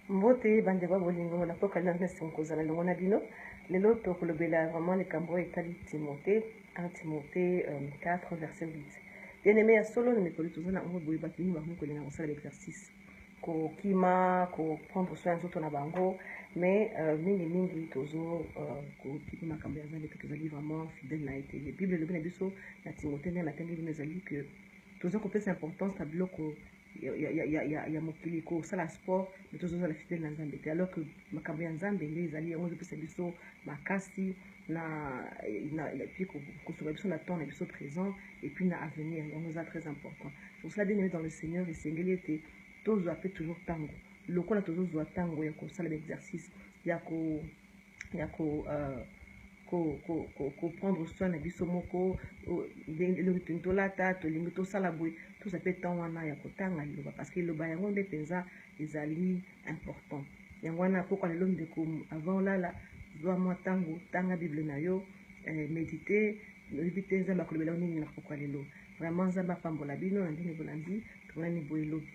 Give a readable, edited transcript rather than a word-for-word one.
Mbote bandeko ya bolingo, na pokwa lelo na esengo kozala elongo na bino. Lelo tokolobela vraiment likambo oyo etali Timothée, 1 Timothée 4 verset 8. Bien aimé ya solo na mikolo toza na yango boye, bato mingi bakomi kolinga kosala exercice, kokima, ko prendre soin ya nzoto na bango, mais mingi mingi tozo kokipe makambo ya Nzambe te, tozali vraiment fidèle na ye te. Bible elobi na biso na Timothée, ndenge natangi bino, ezali que toza kopesa importance na biloko ya mokili, kosala sport, mais tozozala fidèle na Nzambe te, alors que makambo ya Nzambe nde ezali yango ezopesa biso makasi na puis kosunga biso na temps na biso présent et puis na avenir. Yango eza très important pour cela. Bien aimé dans le Seigneur, esengeli ete tozwa mpe toujours ntango, lokola tozozwa ntango ya kosala baexercice, ya ko ko prendre soin na biso moko, eloko tolingi tolata, tolingi tosala boye, tozwa mpe temps wana ya kotanga liloba, parce que liloba yango nde mpenza ezali important. Yango wana pokwa lelo, ndeko, avant olala, zwa mwa ntango, tanga Bible na yo, médite. Oyebi te Nzambe akolobela yo nini na pokwa lelo. Vraiment, Nzambe apambola bino na ndenge bolandi. Tomonani boye lobi.